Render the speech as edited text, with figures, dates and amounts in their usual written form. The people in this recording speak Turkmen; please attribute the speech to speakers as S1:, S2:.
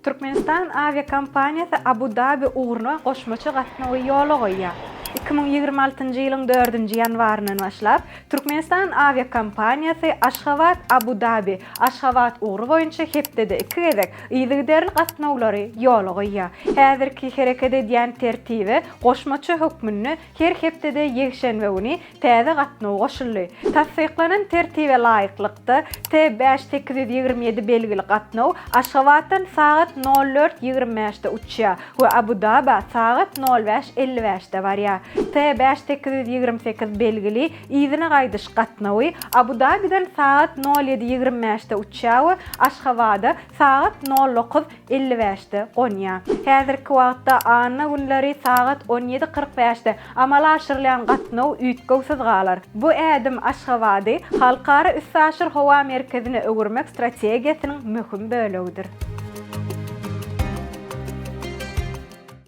S1: Türkmenistan awiakompaniýasy Abu-Dabi ugruna goşmaça gatnawy ýola goýýar. 2026-njy ýylyň dördünji ýanwaryndan başlap, Türkmenistan awiakompaniýasy Aşgabat, Abu-Dabi, Aşgabat ugry boýunça hepdede iki gezek yzygiderli gatnawlary ýola goýýar. Häzirki hereket edýän tertibe goşmaça hökmünde her hepdede ýekşenbe güni täze gatnaw goşuldy. Tassyklanan tertibe laýyklykda, T bäş 827 belgili gatnaw Aşgabatdan sagat nol dört ýigrimi bäşde uçýar we Abu-Daba sagat nol bäş 55 bäşde barýar. T bäş 828 belgili yzyna gaýdyş gatnawy Abu-Dabiden sagat nol ýedi ýigrimi bäşde uçýar we Aşgabada sagat nol dokuz 55 bäşde gonýar. Häzirki wagtda anna günleri sagat on ýedi 45 bäşde amala aşyrylýan gatnaw üýtgewsiz galar. Bu ädim Aşgabady halkara üstaşyr howa merkezine öwürmek strategiýasynyň möhüm bölegidir.